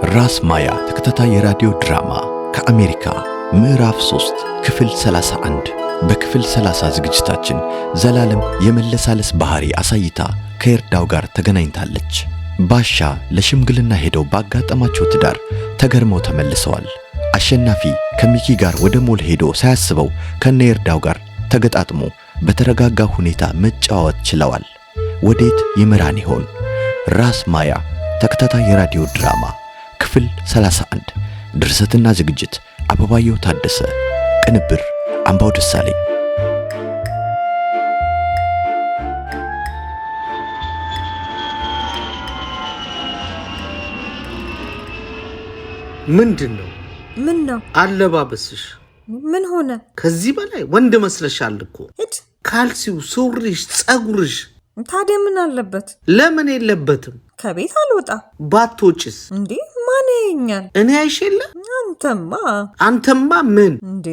ራስ ማያ ተከታታይ የራዲዮ ድራማ ከአሜሪካ ምዕራፍ 3 ክፍል 31። በክፍል 30 ዝግጅታችን ዘላለም የመለሳለስ ባህሪ አሳይታ ከይርዳው ጋር ተገናኝታለች። ባሻ ለሽምግልና ሄደው ባጋጠማቸው ትዳር ተገርመው ተመልሰዋል። አሸናፊ ከሚኪ ጋር ወደ ሞል ሄዶ ሳያስበው ከነ ይርዳው ጋር ተገጣጥሞ በተረጋጋ ሁኔታ መጫወት ችለዋል። ወዴት ይመራን ይሆን? ራስ ማያ ተከታታይ የራዲዮ ድራማ ክፍል 31። ድርሰትና ዝግጅት አበባየሁ ታደሰ፣ ቅንብር አምባው ደሳለኝ። ምንድን ነው? ምን ነው? አለባበስሽ? ምን ሆነ? ከዚህ በላይ ወንድ መስለሻል እኮ። ሂድ። ካልሲው፣ ሱሪሽ፣ ጸጉርሽ። ታዲያ ምን አለበት? ለምን የለበትም? ከቤት አልወጣ። ባትወጪስ? እንዴ ማን ያየኛል? እኔ አይሽ የለ? አንተማ። አንተማ ምን? እንዴ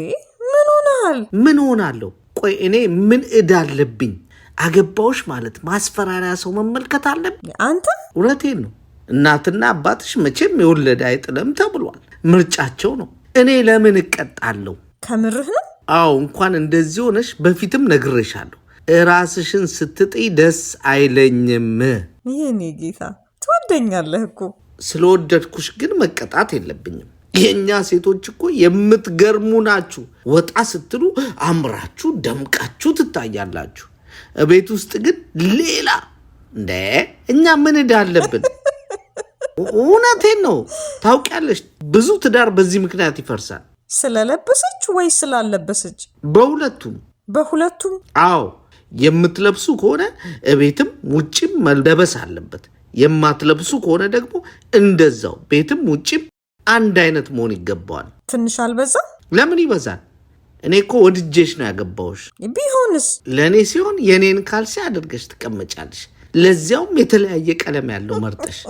ምን ሆነሃል? ምን ሆናለሁ? ቆይ እኔ ምን ዕዳ አለብኝ? አገባውሽ ማለት ማስፈራሪያ ሰው መመልከት አለብኝ? አንተ እውነቴን ነው። እናትና አባትሽ መቼም የወለደ አይጥልም ተብሏል። ምርጫቸው ነው። እኔ ለምን እቀጣለሁ? ከምርህ ነው? አዎ፣ እንኳን እንደዚህ ሆነሽ በፊትም ነግሬሻለሁ። እራስሽን ስትጥይ ደስ አይለኝም። የኔ ጌታ ትወደኛለህ እኮ። ስለወደድኩሽ ግን መቀጣት የለብኝም። የእኛ ሴቶች እኮ የምትገርሙ ናችሁ። ወጣ ስትሉ አምራችሁ ደምቃችሁ ትታያላችሁ። እቤት ውስጥ ግን ሌላ። እንደ እኛ ምን ዕዳ አለብን? እውነቴን ነው። ታውቂያለሽ፣ ብዙ ትዳር በዚህ ምክንያት ይፈርሳል። ስለለበሰች ወይ ስላለበሰች? በሁለቱም። በሁለቱም? አዎ፣ የምትለብሱ ከሆነ እቤትም ውጭም መለበስ አለበት። የማትለብሱ ከሆነ ደግሞ እንደዛው ቤትም ውጭም አንድ አይነት መሆን ይገባዋል። ትንሽ አልበዛም? ለምን ይበዛል? እኔ እኮ ወድጄሽ ነው ያገባሁሽ። ቢሆንስ? ለእኔ ሲሆን የእኔን ካልሲ አድርገሽ ትቀመጫለሽ። ለዚያውም የተለያየ ቀለም ያለው መርጠሽ።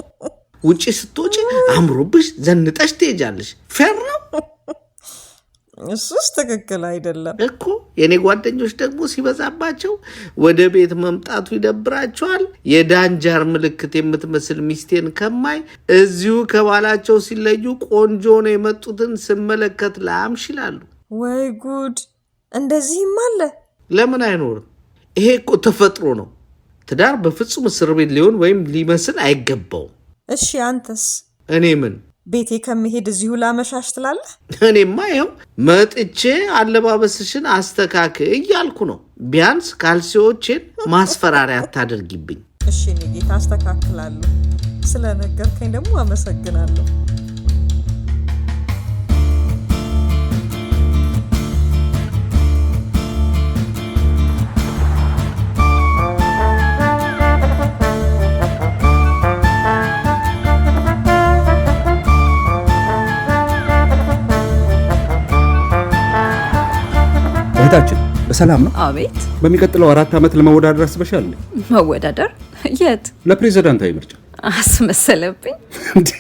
ውጭ ስትወጪ አምሮብሽ ዘንጠሽ ትሄጃለሽ። Fair ነው። እሱስ ትክክል አይደለም እኮ። የእኔ ጓደኞች ደግሞ ሲበዛባቸው ወደ ቤት መምጣቱ ይደብራቸዋል። የዳንጃር ምልክት የምትመስል ሚስቴን ከማይ እዚሁ ከባላቸው ሲለዩ ቆንጆ ነው የመጡትን ስመለከት ላምሽ ይላሉ። ወይ ጉድ! እንደዚህም አለ። ለምን አይኖርም? ይሄ እኮ ተፈጥሮ ነው። ትዳር በፍጹም እስር ቤት ሊሆን ወይም ሊመስል አይገባውም። እሺ አንተስ? እኔ ምን? ቤቴ ከመሄድ እዚሁ ላመሻሽ ትላለህ? እኔማ ይኸው መጥቼ አለባበስሽን አስተካክይ እያልኩ ነው። ቢያንስ ካልሲዎቼን ማስፈራሪያ አታደርጊብኝ። እሺ እኔ ጌታ አስተካክላለሁ። ስለነገርከኝ ደግሞ አመሰግናለሁ። እህታችን በሰላም ነው? አቤት። በሚቀጥለው 4 ዓመት ለመወዳደር አስበሻል? መወዳደር? የት? ለፕሬዝዳንታዊ ምርጫ። አስመሰለብኝ። እንዴ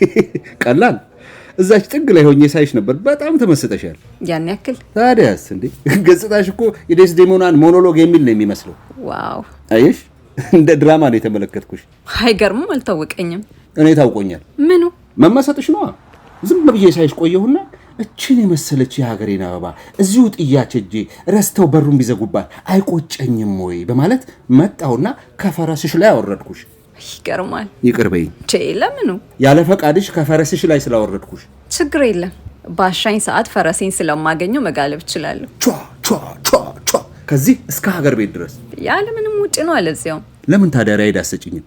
ቀላል። እዛች ጥግ ላይ ሆኜ ሳይሽ ነበር። በጣም ተመስጠሻል። ያን ያክል? ታዲያስ እንዴ ገጽታሽ እኮ የዴስዴሞናን monologue የሚል ነው የሚመስለው። Wow። አየሽ፣ እንደ ድራማ ነው የተመለከትኩሽ። አይገርምም? አልታወቀኝም። እኔ ታውቆኛል። ምኑ? መመሰጥሽ ነዋ። ዝም ብዬ ሳይሽ ቆየሁና እችን የመሰለች የሀገሬን አበባ እዚሁ ጥያች እጄ ረስተው በሩን ቢዘጉባት አይቆጨኝም ወይ በማለት መጣሁና ከፈረስሽ ላይ አወረድኩሽ። ይገርማል። ይቅር በይኝ። ቼ ለምኑ? ያለ ፈቃድሽ ከፈረስሽ ላይ ስላወረድኩሽ። ችግር የለም። ባሻኝ ሰዓት ፈረሴን ስለማገኘው መጋለብ እችላለሁ። ቿ ቿ ቿ ቿ ከዚህ እስከ ሀገር ቤት ድረስ ያለ ምንም ውጭ ነው አለዚያው። ለምን ታዲያ ride አትሰጭኝም?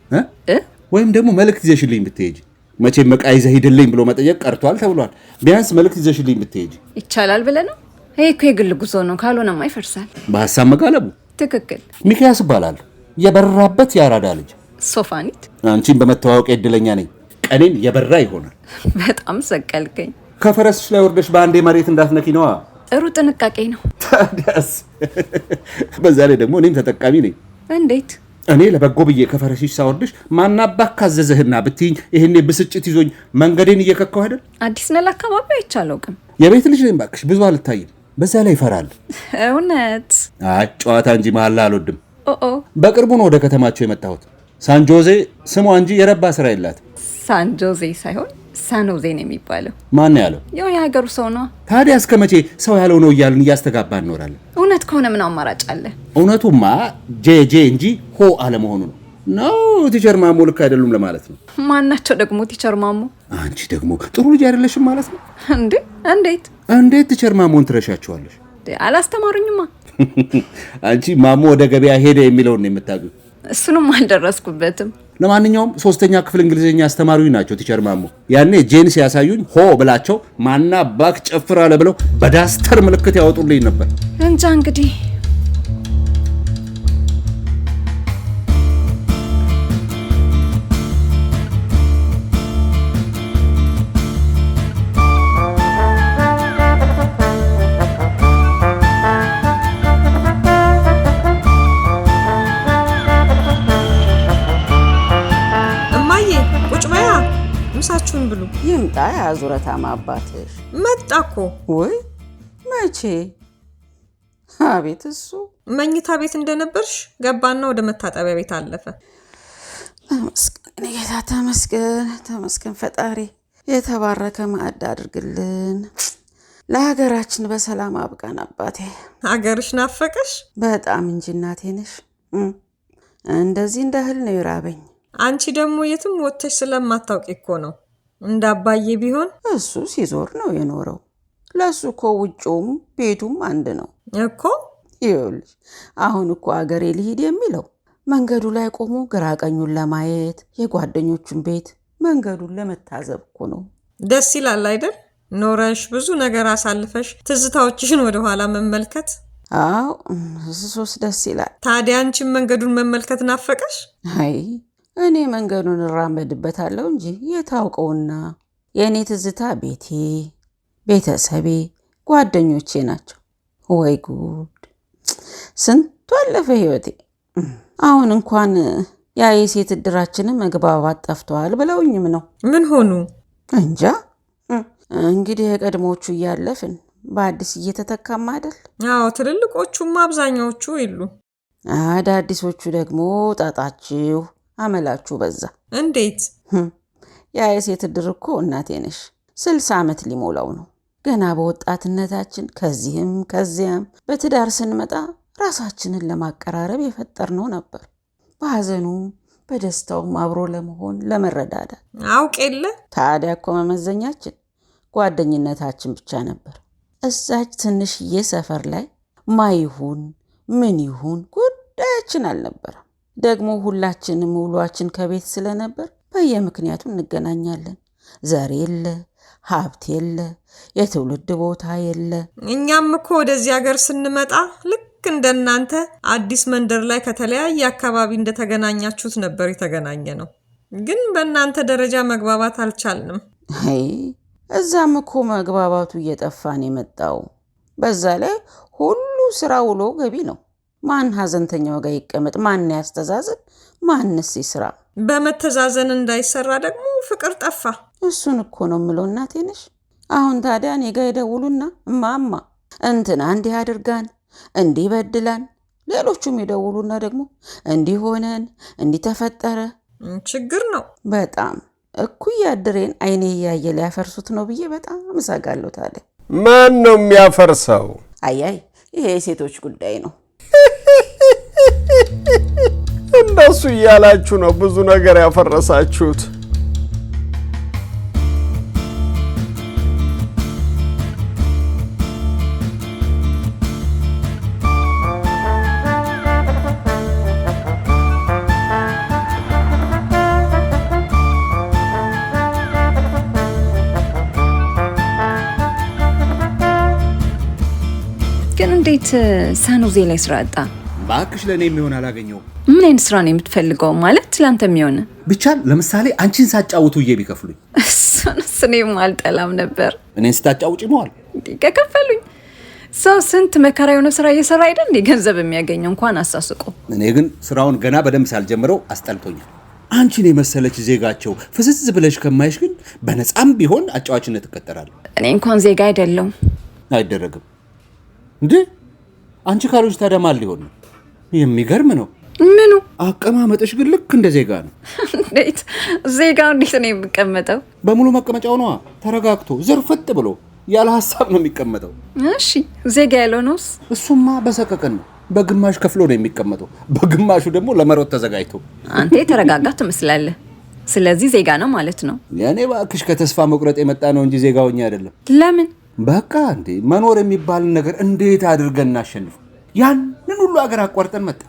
ወይም ደግሞ መልእክት ይዘሽልኝ ብትሄጂ። መቼም ዕቃ ይዘህ ሂድልኝ ብሎ መጠየቅ ቀርቷል ተብሏል። ቢያንስ መልእክት ይዘሽልኝ ብትሄጂ ይቻላል ብለህ ነው? ይሄ እኮ የግል ጉዞ ነው፣ ካልሆነማ ይፈርሳል። በሀሳብ መጋለቡ ትክክል። ሚኪያስ እባላለሁ። የበራበት የአራዳ ልጅ። ሶፋኒት። አንቺን በመተዋወቅ እድለኛ ነኝ። ቀኔን የበራ ይሆናል። በጣም ሰቀልከኝ። ከፈረስሽ ላይ ወርደሽ በአንዴ መሬት እንዳትነኪ ነዋ። ጥሩ ጥንቃቄ ነው። ታዲያስ። በዛ ላይ ደግሞ እኔም ተጠቃሚ ነኝ። እንዴት? እኔ ለበጎ ብዬ ከፈረስሽ ሳወርድሽ ማናባክ ካዘዘህና ብትይኝ ይሄኔ ብስጭት ይዞኝ መንገዴን እየከካሁ አይደል? አዲስ ነህ ለአካባቢው አይቼ አላውቅም። የቤት ልጅ ነኝ እባክሽ፣ ብዙ አልታይም። በዛ ላይ ይፈራል። እውነት? አይ ጨዋታ እንጂ መሀላ አልወድም። ኦ። በቅርቡ ነው ወደ ከተማቸው የመጣሁት። ሳንጆዜ ስሟ እንጂ የረባ ስራ የላትም። ሳንጆዜ ሳይሆን ሳንሆዜ ነው የሚባለው። ማን ነው ያለው? ያው የሀገሩ ሰው ነው። ታዲያ እስከ መቼ ሰው ያለው ነው እያልን እያስተጋባ እንኖራለን? እውነት ከሆነ ምን አማራጭ አለ? እውነቱማ J J እንጂ ሆ አለመሆኑ ነው። ነው teacher ማሞ ልክ አይደሉም ለማለት ነው። ማናቸው ደግሞ teacher ማሞ? አንቺ ደግሞ ጥሩ ልጅ አይደለሽም ማለት ነው እንዴ? እንዴት እንዴት teacher ማሞን ትረሻቸዋለሽ? አላስተማሩኝማ። አንቺ ማሞ ወደ ገበያ ሄደ የሚለውን ነው የምታውቂው። እሱንም አልደረስኩበትም። ለማንኛውም ሶስተኛ ክፍል እንግሊዝኛ አስተማሪኝ ናቸው teacher ማሞ። ያኔ J ን ሲያሳዩኝ ሆ ብላቸው ማና ባክ ጨፍር አለ ብለው በዳስተር ምልክት ያወጡልኝ ነበር። እንጃ እንግዲህ። እማዬ ቁጭ በያ፣ ምሳችሁን ብሉ። ይምጣ ያዙረታማ አባትሽ። መጣ እኮ። ውይ መቼ? አቤት እሱ መኝታ ቤት እንደነበርሽ ገባና ወደ መታጠቢያ ቤት አለፈ። ተመስገን ጌታ፣ ተመስገን ተመስገን ፈጣሪ። የተባረከ ማዕድ አድርግልን። ለሀገራችን በሰላም አብቃን አባቴ። ሀገርሽ ናፈቀሽ? በጣም እንጂ እናቴ ነሽ። እንደዚህ እንደ እህል ነው የራበኝ። አንቺ ደግሞ የትም ወጥተሽ ስለማታውቂ እኮ ነው። እንደ አባዬ ቢሆን እሱ ሲዞር ነው የኖረው። ለእሱ እኮ ውጭውም ቤቱም አንድ ነው እኮ። ይኸውልሽ አሁን እኮ አገሬ ልሂድ የሚለው መንገዱ ላይ ቆሞ ግራ ቀኙን ለማየት የጓደኞቹን ቤት መንገዱን ለመታዘብ እኮ ነው። ደስ ይላል አይደል? ኖረሽ ብዙ ነገር አሳልፈሽ ትዝታዎችሽን ወደኋላ መመልከት። አዎ እሱስ ደስ ይላል። ታዲያ አንቺን መንገዱን መመልከት ናፈቀሽ? አይ እኔ መንገዱን እራመድበታለሁ እንጂ የታውቀውና የእኔ ትዝታ ቤቴ፣ ቤተሰቤ፣ ጓደኞቼ ናቸው። ወይ ጉድ! ስንቱ አለፈ ህይወቴ። አሁን እንኳን ያ የሴት እድራችንን መግባባት ጠፍተዋል ብለውኝም ነው። ምን ሆኑ? እንጃ እንግዲህ የቀድሞቹ እያለፍን በአዲስ እየተተካም አይደል? አዎ ትልልቆቹማ አብዛኛዎቹ የሉ። አዳዲሶቹ ደግሞ ጣጣችሁ አመላችሁ በዛ። እንዴት? ያ የሴት እድር እኮ እናቴ ነሽ 60 ዓመት ሊሞላው ነው። ገና በወጣትነታችን ከዚህም ከዚያም በትዳር ስንመጣ ራሳችንን ለማቀራረብ የፈጠርነው ነበር። በሐዘኑም በደስታውም አብሮ ለመሆን ለመረዳዳት። አውቅ የለ ታዲያ እኮ መመዘኛችን ጓደኝነታችን ብቻ ነበር። እዛች ትንሽዬ ሰፈር ላይ ማይሁን ምን ይሁን ጉዳያችን አልነበረም። ደግሞ ሁላችንም ውሏችን ከቤት ስለነበር በየምክንያቱ እንገናኛለን። ዘር የለ፣ ሀብት የለ፣ የትውልድ ቦታ የለ። እኛም እኮ ወደዚህ ሀገር ስንመጣ ልክ እንደናንተ አዲስ መንደር ላይ ከተለያየ አካባቢ እንደተገናኛችሁት ነበር የተገናኘ ነው። ግን በእናንተ ደረጃ መግባባት አልቻልንም። አይ እዛም እኮ መግባባቱ እየጠፋን የመጣው። በዛ ላይ ሁሉ ስራ ውሎ ገቢ ነው። ማን ሀዘንተኛው ጋር ይቀመጥ? ማን ያስተዛዝን? ማንስ ይስራ? በመተዛዘን እንዳይሰራ ደግሞ ፍቅር ጠፋ። እሱን እኮ ነው የምለው እናቴ ነሽ። አሁን ታዲያ እኔ ጋ ይደውሉና እማማ እንትና እንዲህ አድርጋን እንዲህ በድላን፣ ሌሎቹም ይደውሉና ደግሞ እንዲህ ሆነን እንዲህ ተፈጠረ። ችግር ነው በጣም። እኩያ እድሬን አይኔ እያየ ሊያፈርሱት ነው ብዬ በጣም እሰጋለሁ። ታዲያ ማን ነው የሚያፈርሰው? አያይ ይሄ የሴቶች ጉዳይ ነው። እንደሱ እያላችሁ ነው ብዙ ነገር ያፈረሳችሁት። ግን እንዴት ሳንሆዜ ላይ ስራ አጣ? እባክሽ ለእኔ የሚሆን አላገኘውም። ምን አይነት ስራ ነው የምትፈልገው? ማለት ለአንተ የሚሆን ብቻ ለምሳሌ አንቺን ሳጫውቱ ውዬ ቢከፍሉኝ። እሱንስ እኔም አልጠላም ነበር። እኔን ስታጫውጪ መዋል ከከፈሉኝ። ሰው ስንት መከራ የሆነ ስራ እየሰራ አይደል እንዴ ገንዘብ የሚያገኘው? እንኳን አሳስቆ። እኔ ግን ስራውን ገና በደንብ ሳልጀምረው አስጠልቶኛል። አንቺን የመሰለች ዜጋቸው ፍዝዝ ብለሽ ከማይሽ ግን በነፃም ቢሆን አጫዋችነት እቀጠራለሁ። እኔ እንኳን ዜጋ አይደለሁም። አይደረግም እንዴ? አንቺ ካልሆንሽ ታዲያ ማን ሊሆን ነው? የሚገርም ነው። ምኑ? አቀማመጥሽ ግን ልክ እንደ ዜጋ ነው። እንዴት ዜጋው እንዴት ነው የሚቀመጠው? በሙሉ መቀመጫው ነዋ። ተረጋግቶ ዝርፍጥ ብሎ ያለ ሀሳብ ነው የሚቀመጠው። እሺ ዜጋ ያልሆነውስ? እሱማ በሰቀቀን ነው። በግማሽ ከፍሎ ነው የሚቀመጠው፣ በግማሹ ደግሞ ለመሮጥ ተዘጋጅቶ። አንተ የተረጋጋ ትመስላለህ። ስለዚህ ዜጋ ነው ማለት ነው። የእኔ እባክሽ ከተስፋ መቁረጥ የመጣ ነው እንጂ ዜጋውኛ አይደለም። ለምን? በቃ እንዴ መኖር የሚባልን ነገር እንዴት አድርገን እናሸንፍ? ያንን ሁሉ አገር አቋርጠን መጣ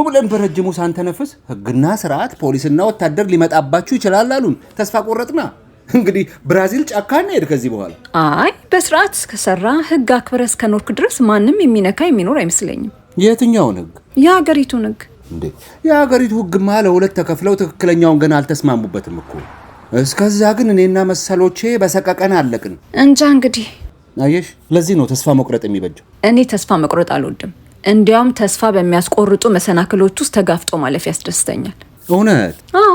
ብለን በረጅሙ ሳንተነፍስ ሕግና ስርዓት ፖሊስና ወታደር ሊመጣባችሁ ይችላል አሉን። ተስፋ ቆረጥና እንግዲህ ብራዚል ጫካ እንሄድ ከዚህ በኋላ። አይ በስርዓት እስከሰራ ሕግ አክብረህ እስከኖርክ ድረስ ማንም የሚነካ የሚኖር አይመስለኝም። የትኛውን ሕግ? የሀገሪቱን ሕግ። እንዴ የሀገሪቱ ሕግማ ለሁለት ተከፍለው ትክክለኛውን ገና አልተስማሙበትም እኮ። እስከዛ ግን እኔና መሰሎቼ በሰቀቀን አለቅን። እንጃ እንግዲህ። አየሽ፣ ለዚህ ነው ተስፋ መቁረጥ የሚበጀው። እኔ ተስፋ መቁረጥ አልወድም። እንዲያውም ተስፋ በሚያስቆርጡ መሰናክሎች ውስጥ ተጋፍጦ ማለፍ ያስደስተኛል። እውነት? አዎ።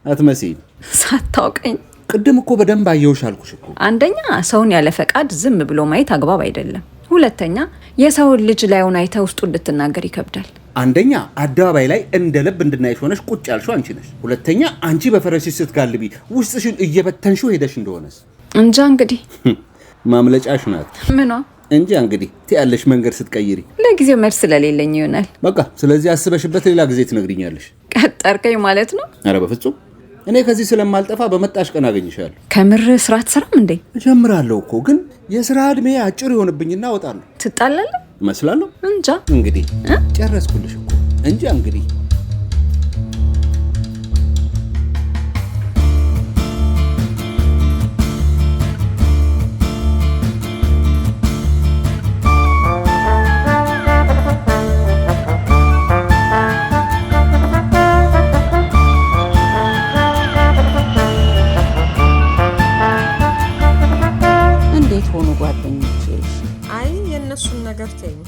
አትመስይም። ሳታውቀኝ። ቅድም እኮ በደንብ አየሁሽ አልኩሽ እኮ። አንደኛ ሰውን ያለ ፈቃድ ዝም ብሎ ማየት አግባብ አይደለም። ሁለተኛ የሰውን ልጅ ላዩን አይተህ ውስጡ እንድትናገር ይከብዳል። አንደኛ አደባባይ ላይ እንደ ልብ እንድናይሽ ሆነሽ ቁጭ ያልሽው አንቺ ነሽ። ሁለተኛ አንቺ በፈረስሽ ስትጋልቢ ውስጥሽን እየበተንሽው ሄደሽ እንደሆነስ? እንጃ እንግዲህ። ማምለጫሽ ናት። ምኗ? እንጃ እንግዲህ ትያለሽ መንገድ ስትቀይሪ። ለጊዜው መልስ ስለሌለኝ ይሆናል። በቃ ስለዚህ አስበሽበት ሌላ ጊዜ ትነግሪኛለሽ። ቀጠርከኝ ማለት ነው? ኧረ በፍጹም እኔ ከዚህ ስለማልጠፋ በመጣሽ ቀን አገኝሻለሁ። ከምር ስራ አትሰራም እንዴ? እጀምራለሁ እኮ ግን የስራ እድሜ አጭር ይሆንብኝና እወጣለሁ። ትጣላለህ? እመስላለሁ። እንጃ እንግዲህ ጨረስኩልሽ እኮ። እንጃ እንግዲህ። እንዴት ሆኑ ጓደኞቼ? አይ የእነሱን ነገር ተይኝ።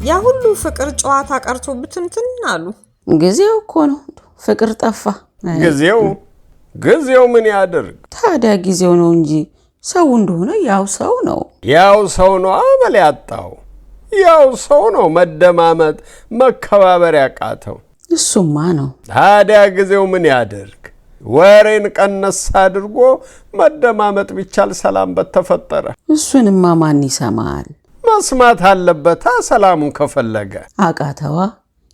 ያ ሁሉ ፍቅር ጨዋታ ቀርቶ ብትንትን አሉ። ጊዜው እኮ ነው፣ ፍቅር ጠፋ። ጊዜው ጊዜው ምን ያድርግ? ታዲያ ጊዜው ነው እንጂ ሰው እንደሆነ ያው ሰው ነው። ያው ሰው ነው አመል ያጣው። ያው ሰው ነው መደማመጥ መከባበር ያቃተው። እሱማ ነው። ታዲያ ጊዜው ምን ያድርግ? ወሬን ቀነስ አድርጎ መደማመጥ ቢቻል ሰላም በተፈጠረ። እሱንማ ማን ይሰማል? መስማት አለበታ ሰላሙን ከፈለገ። አቃተዋ።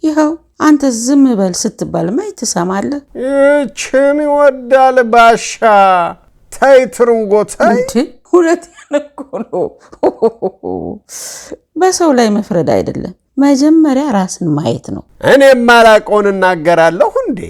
ይኸው አንተ ዝም በል ስትባል መች ትሰማለህ? ይችን ይወዳል ባሻ። ተይ ትርንጎ ተይ። እንዴ እውነቴን እኮ ነው። በሰው ላይ መፍረድ አይደለም፣ መጀመሪያ ራስን ማየት ነው። እኔ የማላውቀውን እናገራለሁ እንዴ?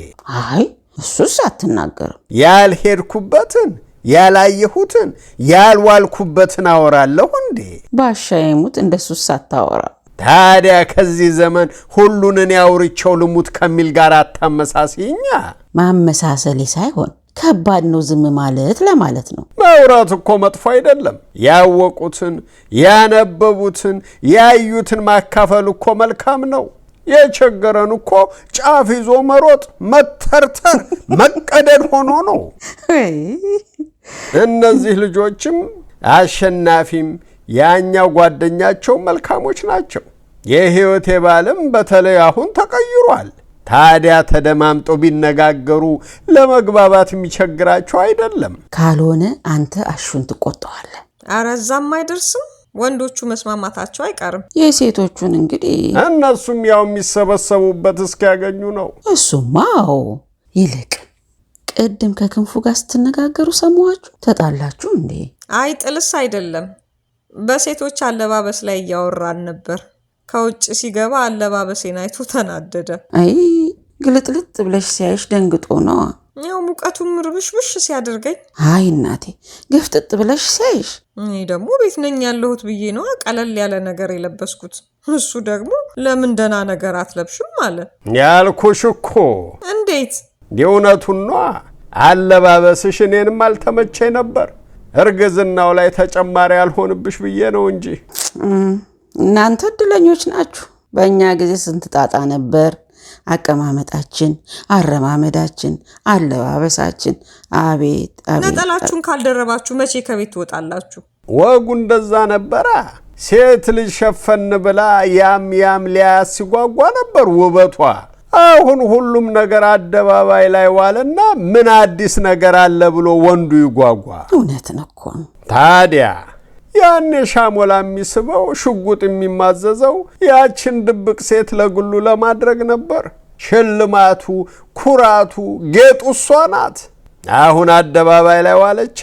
አይ እሱስ አትናገርም። ያልሄድኩበትን ያላየሁትን ያልዋልኩበትን አወራለሁ እንዴ? ባሻ ይሙት እንደሱስ አታወራ። ታዲያ ከዚህ ዘመን ሁሉን እኔ አውርቼው ልሙት ከሚል ጋር አታመሳስይኛ። ማመሳሰሌ ሳይሆን ከባድ ነው ዝም ማለት ለማለት ነው። ማውራት እኮ መጥፎ አይደለም። ያወቁትን ያነበቡትን ያዩትን ማካፈል እኮ መልካም ነው። የቸገረን እኮ ጫፍ ይዞ መሮጥ፣ መተርተር፣ መቀደድ ሆኖ ነው። እነዚህ ልጆችም አሸናፊም ያኛው ጓደኛቸው መልካሞች ናቸው። የሕይወቴ ባልም በተለይ አሁን ተቀይሯል። ታዲያ ተደማምጦ ቢነጋገሩ ለመግባባት የሚቸግራቸው አይደለም። ካልሆነ አንተ አሹን ትቆጣዋለህ። ኧረ እዛም አይደርስም። ወንዶቹ መስማማታቸው አይቀርም። የሴቶቹን እንግዲህ እነሱም ያው የሚሰበሰቡበት እስኪያገኙ ነው። እሱማ አዎ። ይልቅ ቅድም ከክንፉ ጋር ስትነጋገሩ ሰማኋችሁ። ተጣላችሁ እንዴ? አይ ጥልስ አይደለም፣ በሴቶች አለባበስ ላይ እያወራን ነበር። ከውጭ ሲገባ አለባበሴን አይቶ ተናደደ። አይ ግልጥልጥ ብለሽ ሲያይሽ ደንግጦ ነዋ። ያው ሙቀቱም ርብሽብሽ ሲያደርገኝ፣ አይ እናቴ ግፍጥጥ ብለሽ ሲያይሽ እኔ ደግሞ ቤት ነኝ ያለሁት ብዬ ነዋ ቀለል ያለ ነገር የለበስኩት። እሱ ደግሞ ለምን ደህና ነገር አትለብሽም አለ። ያልኩሽ እኮ። እንዴት? የእውነቱን ነዋ። አለባበስሽ እኔንም አልተመቸኝ ነበር። እርግዝናው ላይ ተጨማሪ ያልሆንብሽ ብዬ ነው እንጂ። እናንተ እድለኞች ናችሁ። በእኛ ጊዜ ስንት ጣጣ ነበር። አቀማመጣችን፣ አረማመዳችን፣ አለባበሳችን። አቤት አቤት! ነጠላችሁን ካልደረባችሁ መቼ ከቤት ትወጣላችሁ? ወጉ እንደዛ ነበራ። ሴት ልጅ ሸፈን ብላ ያም ያም ሊያያት ሲጓጓ ነበር ውበቷ። አሁን ሁሉም ነገር አደባባይ ላይ ዋለና ምን አዲስ ነገር አለ ብሎ ወንዱ ይጓጓ። እውነት ነው እኮ። ታዲያ ያኔ ሻሞላ የሚስበው ሽጉጥ የሚማዘዘው ያችን ድብቅ ሴት ለግሉ ለማድረግ ነበር። ሽልማቱ፣ ኩራቱ፣ ጌጡ እሷ ናት። አሁን አደባባይ ላይ ዋለቻ።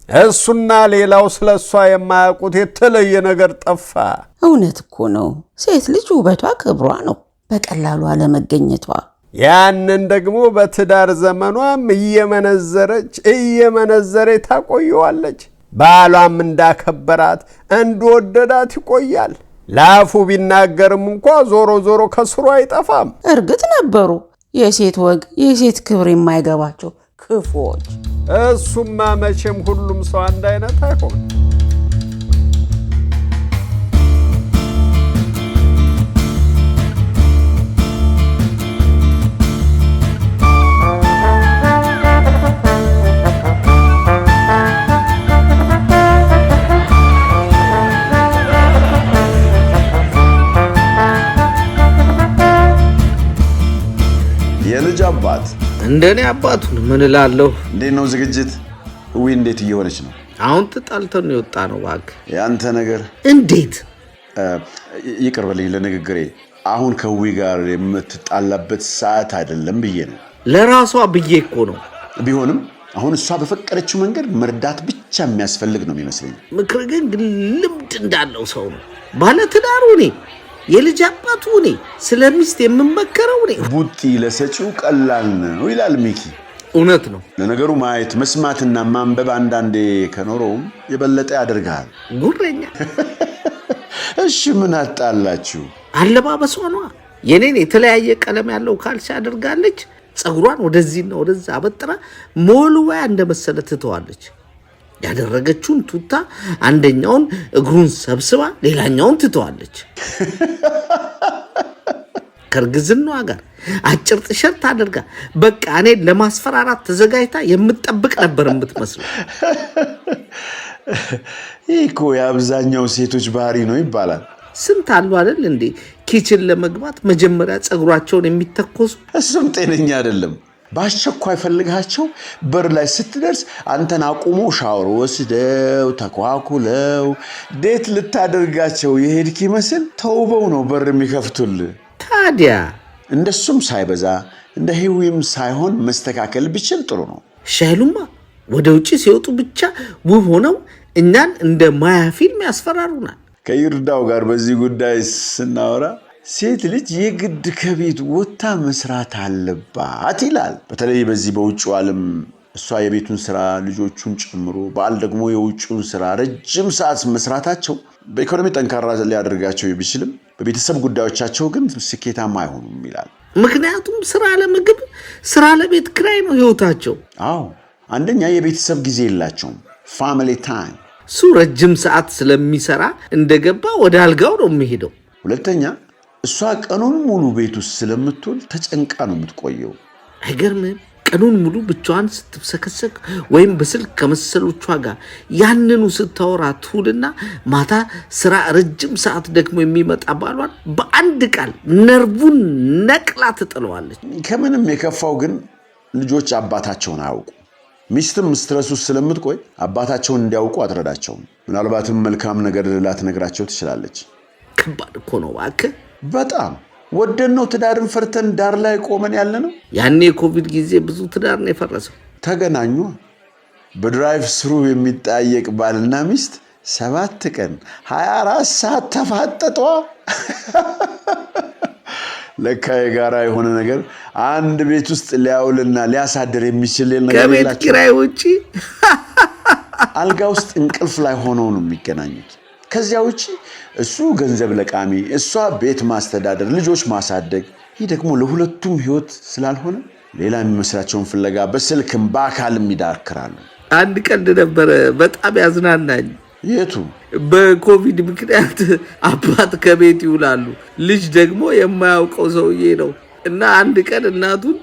እሱና ሌላው ስለ እሷ የማያውቁት የተለየ ነገር ጠፋ። እውነት እኮ ነው። ሴት ልጅ ውበቷ ክብሯ ነው፣ በቀላሉ አለመገኘቷ። ያንን ደግሞ በትዳር ዘመኗም እየመነዘረች እየመነዘረች ታቆየዋለች። ባሏም እንዳከበራት እንደወደዳት ይቆያል። ለአፉ ቢናገርም እንኳ ዞሮ ዞሮ ከስሩ አይጠፋም። እርግጥ ነበሩ የሴት ወግ የሴት ክብር የማይገባቸው ክፉዎች። እሱማ መቼም ሁሉም ሰው አንድ አይነት አይሆን። የልጅ አባት እንደኔ አባቱን ምን እላለሁ? እንዴት ነው ዝግጅት? እዊ እንዴት እየሆነች ነው? አሁን ተጣልተን ነው የወጣ ነው። እባክህ የአንተ ነገር እንዴት ይቅር በለኝ ለንግግሬ። አሁን ከዊ ጋር የምትጣላበት ሰዓት አይደለም ብዬ ነው። ለራሷ ብዬ እኮ ነው። ቢሆንም አሁን እሷ በፈቀደችው መንገድ መርዳት ብቻ የሚያስፈልግ ነው የሚመስለኝ። ምክር ግን ልምድ እንዳለው ሰው ነው። ባለ ትዳሩ እኔ፣ የልጅ አባቱ እኔ፣ ስለ ሚስት የምመከረው እኔ። ቡጢ ለሰጪው ቀላል ነው ይላል ሚኪ። እውነት ነው። ለነገሩ ማየት መስማትና ማንበብ አንዳንዴ ከኖረውም የበለጠ ያደርግሃል። ጉረኛ። እሺ ምን አጣላችሁ? አለባበሷ ነዋ። የኔን የተለያየ ቀለም ያለው ካልሲ አድርጋለች። ፀጉሯን ወደዚህና ወደዛ አበጥራ ሞልዋያ እንደመሰለ ትተዋለች። ያደረገችውን ቱታ አንደኛውን እግሩን ሰብስባ ሌላኛውን ትተዋለች። ከእርግዝናዋ ጋር አጭር ቲሸርት አድርጋ በቃ እኔን ለማስፈራራት ተዘጋጅታ የምትጠብቅ ነበር የምትመስለው። ይህ እኮ የአብዛኛው ሴቶች ባህሪ ነው ይባላል። ስንት አሉ አይደል እንዴ kitchen ለመግባት መጀመሪያ ፀጉራቸውን የሚተኮሱ። እሱም ጤነኛ አይደለም። በአስቸኳይ ፈልጋቸው በር ላይ ስትደርስ አንተን አቁሞ ሻወር ወስደው ተኳኩለው date ልታደርጋቸው የሄድክ ይመስል ተውበው ነው በር የሚከፍቱልህ። ታዲያ እንደሱም ሳይበዛ እንደ ህዊም ሳይሆን መስተካከል ቢችል ጥሩ ነው። ሻይሉማ ወደ ውጭ ሲወጡ ብቻ ውብ ሆነው እኛን እንደ ማያ ፊልም ያስፈራሩናል። ከይርዳው ጋር በዚህ ጉዳይ ስናወራ ሴት ልጅ የግድ ከቤት ወጥታ መስራት አለባት ይላል። በተለይ በዚህ በውጭው ዓለም እሷ የቤቱን ስራ ልጆቹን ጨምሮ ባል ደግሞ የውጭውን ስራ ረጅም ሰዓት መስራታቸው በኢኮኖሚ ጠንካራ ሊያደርጋቸው ቢችልም በቤተሰብ ጉዳዮቻቸው ግን ስኬታማ አይሆኑም ይላል። ምክንያቱም ስራ ለምግብ፣ ስራ ለቤት ክራይ ነው ህይወታቸው። አዎ፣ አንደኛ የቤተሰብ ጊዜ የላቸውም፣ family time። እሱ ረጅም ሰዓት ስለሚሰራ እንደገባ ወደ አልጋው ነው የሚሄደው። ሁለተኛ እሷ ቀኑን ሙሉ ቤት ውስጥ ስለምትውል ተጨንቃ ነው የምትቆየው። አይገርምም? ቀኑን ሙሉ ብቻዋን ስትብሰከሰክ ወይም በስልክ ከመሰሎቿ ጋር ያንኑ ስታወራ ትውልና ማታ ስራ ረጅም ሰዓት ደግሞ የሚመጣ ባሏን በአንድ ቃል ነርቡን ነቅላ ትጥለዋለች። ከምንም የከፋው ግን ልጆች አባታቸውን አያውቁ። ሚስትም stress ውስጥ ስለምትቆይ አባታቸውን እንዲያውቁ አትረዳቸውም። ምናልባትም መልካም ነገር ላትነግራቸው ትችላለች። ከባድ እኮ ነው እባክህ። በጣም ወደን ነው ትዳርን ፈርተን ዳር ላይ ቆመን ያለ ነው። ያኔ የኮቪድ ጊዜ ብዙ ትዳር ነው የፈረሰው። ተገናኙ። በ drive through የሚጠያየቅ ባልና ሚስት 7 ቀን 24 ሰዓት ተፋጠጧ። ለካ የጋራ የሆነ ነገር አንድ ቤት ውስጥ ሊያውልና ሊያሳድር የሚችል ነገር ከቤት የላቸውም። ኪራይ ውጪ አልጋ ውስጥ እንቅልፍ ላይ ሆነው ነው የሚገናኙት። ከዚያ ውጪ እሱ ገንዘብ ለቃሚ፣ እሷ ቤት ማስተዳደር፣ ልጆች ማሳደግ። ይህ ደግሞ ለሁለቱም ህይወት ስላልሆነ ሌላ የሚመስላቸውን ፍለጋ በስልክም በአካልም ይዳክራሉ። አንድ ቀልድ ነበረ በጣም ያዝናናኝ። የቱ? በኮቪድ ምክንያት አባት ከቤት ይውላሉ፣ ልጅ ደግሞ የማያውቀው ሰውዬ ነው እና አንድ ቀን እናቱን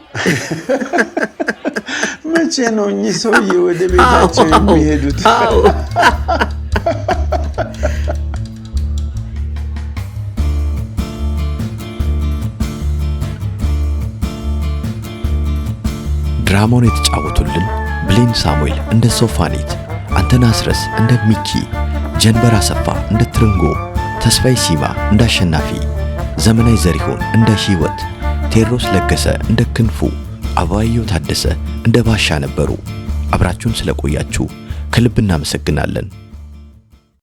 መቼ ነው እኚህ ሰውዬ ወደ ቤታቸው የሚሄዱት? አዎ። ድራማውን የተጫወቱልን ብሌን ሳሙኤል እንደ ሶፋኔት፣ አንተነህ አስረስ እንደ ሚኪ፣ ጀንበር አሰፋ እንደ ትርንጎ፣ ተስፋዬ ሲማ እንደ አሸናፊ፣ ዘመናዊ ዘሪሁን እንደ ሕይወት፣ ቴዎድሮስ ለገሰ እንደ ክንፉ፣ አበባየሁ ታደሰ እንደ ባሻ ነበሩ። አብራችሁን ስለቆያችሁ ከልብ እናመሰግናለን።